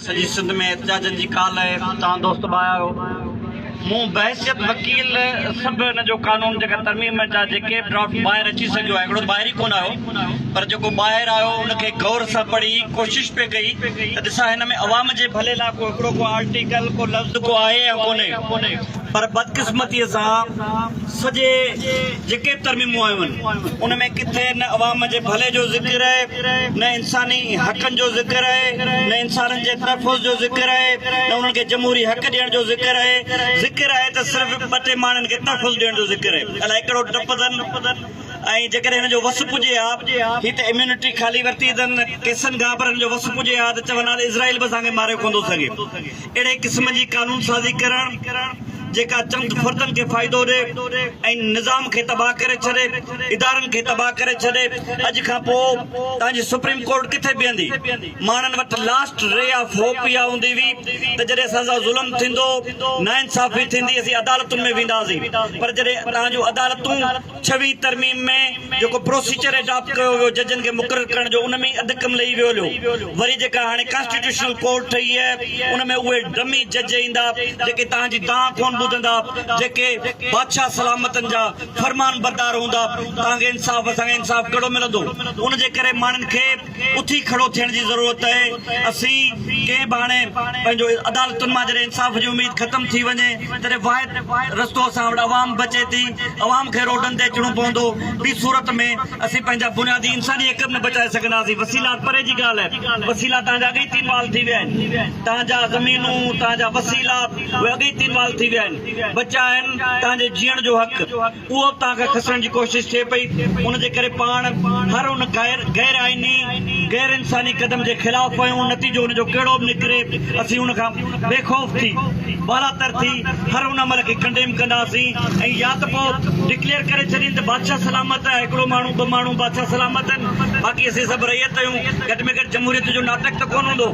سڄي سنڌ ۾ احتجاجن جي ڪال آهي، توهان دوست به آيا آهيو. مون بحيثيت وڪيل سڀ ان جو قانون جيڪا ترميم جا جيڪي به ڊرافٽ ٻاهر اچي سگهيو آهي، هڪڙو ته ٻاهر ئي ڪونه آيو پر جيڪو ٻاهر آيو ان کي غور سان پڙهي ڪوشش پئي ڪئي ته ڏسان هن ۾ عوام جي ڀلي لاء ڪو هڪڙو ڪو آرٽيڪل ڪو لفظ ڪو آهي يا ڪونهي. پر بدقسمتيء سان سڄي جيڪي به ترميمون آيون آهن ان ۾ ڪٿي نه عوام جي ڀلي جو ذڪر آهي نه انساني حقن جو ذڪر آهي نه انسانن جي تحفظ جو ذڪر آهي نه انهن کي جمهوري حق ڏيڻ جو ذڪر آهي ذڪر آهي ته صرف ٻه ٽي ماڻهن کي تحفظ ڏيڻ جو ذڪر آهي الائي ڪهڙو ڊپ اٿن ۽ جيڪڏهن هن جو وس پڄي ها هي ته اميونٽي خالي ورتي اٿن ڪيسن کان پر هن جو وس پڄي ها ته چون ها ته اسرائيل به اسان کي ماري ڪونه ٿو سگهي. اهڙي قسم جي قانون سازي ڪرڻ جيڪا چند فردن کي فائدو ڏي ۽ نظام کي تباهه ڪري ڇڏي، ادارن کي تباهه ڪري ڇڏي، اڄ کان پوء توهان جي سپريم ڪورٽ ڪٿي بيهندي؟ ماڻهن وٽ لاسٽ ري آف هوپ اها هوندي هئي ته جڏهن اسان سان ظلم ٿيندو، ناانصافي ٿيندي اسين عدالتن ۾ وينداسين پر جڏهن توهان جون عدالتون ڇويهين ترميم ۾ جيڪو پروسيجر اڊاپٽ ڪيو ويو ججن کي مقرر ڪرڻ جو ان ۾ ئي اڌ ڪم لهي ويو هليو وري جيڪا هاڻي ڪانسٽيٽيوشنل ڪورٽ ٺهي آهي ان ۾ اهي ڊمي جج ايندا جيڪي توهان جي دانهن ڪونه ٻڌندا جيڪي بادشاهه سلامتن جا فرمان بردار هوندا توهان کي انصاف اسان کي انصاف ڪهڙو ملندو ان جي ڪري ماڻهن کي اٿي کڙو ٿيڻ جي ضرورت آهي، اسين ڪنهن به هاڻي پنهنجو عدالتن مان جڏهن انصاف جي اميد ختم ٿي وڃي تڏهن واحد رستو اسان وٽ عوام بچي ٿي، عوام کي روڊن تي اچڻو پوندو، ٻي صورت ۾ اسين پنهنجا بنيادي انساني حق به نه بچائي سگهنداسين، وسيلا پري جي ڳالهه آهي، وسيلا توهان جا اڳ ئي تين وال ٿي ويا آهن، توهان جا زمينون، توهان جا وسيلا اهي اڳ ئي تين وال ٿي ويا آهن، بچا آهن توهان جي جيئڻ جو حق. اهو به توهان کان کسڻ جي ڪوشش ٿئي پئي، ان جي ڪري پاڻ هر ان غير آئيني، غير انساني قدم جي خلاف آهيون، نتيجو ان جو ڪهڙو به نڪري، اسين ان کان بي خوف ٿي، بالاتر ٿي هر ان عمل کي ڪنڊيم ڪنداسين ۽ يا ته پوء ڊڪليئر ڪري ڇڏين ته بادشاهه سلامت آهي، هڪڙو ماڻهو، ٻه ماڻهو بادشاهه سلامت آهن، باقي اسين سڀ رعيت آهيون، گهٽ ۾ گهٽ جمهوريت جو ناٽڪ ته ڪونه هوندو.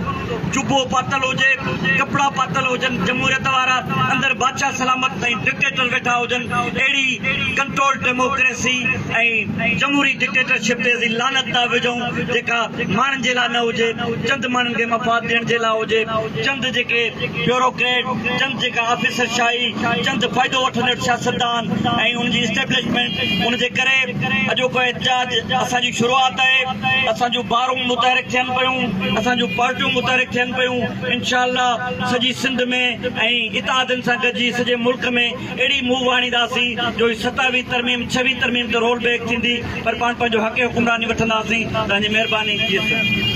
جبو پاتل هجي، ڪپڙا پاتل هجن، جمهوريت وارا اندر بادشاهه سلامت ۽ ڊڪٽيٽر ويٺا هجن، اهڙي ڪنٽرول ڊيموڪريسي ۽ جمهوري ڊڪٽيٽرشپ تي اسين لعنت ٿا وجهون، جيڪا ماڻهن جي لاء نه هجي، چند ماڻهن کي مفاد ڏيڻ جي لاء هجي، چند جيڪي بيوروڪريٽ، چند جيڪا آفيسر شاهي، چند فائدو وٺندڙ سياستدان ۽ ان جي اسٽيبلشمينٽ، ان جي ڪري اڄوڪو احتجاج اسان جي شروعات آهي، اسان جون بارون متحرڪ ٿين پيون، اسان جون پارٽيون متحرڪ ٿين پيون، انشاء الله سڄي سنڌ ۾ ۽ اتحادين سان گڏجي سڄي ملڪ ۾ اهڙي موو آڻينداسين جو هي ستاويهين ترميم ڇويهين ترميم ته رول بيڪ ٿيندي پر پاڻ پنهنجو حق حڪمراني وٺنداسين، توهان جي مهرباني جي سر.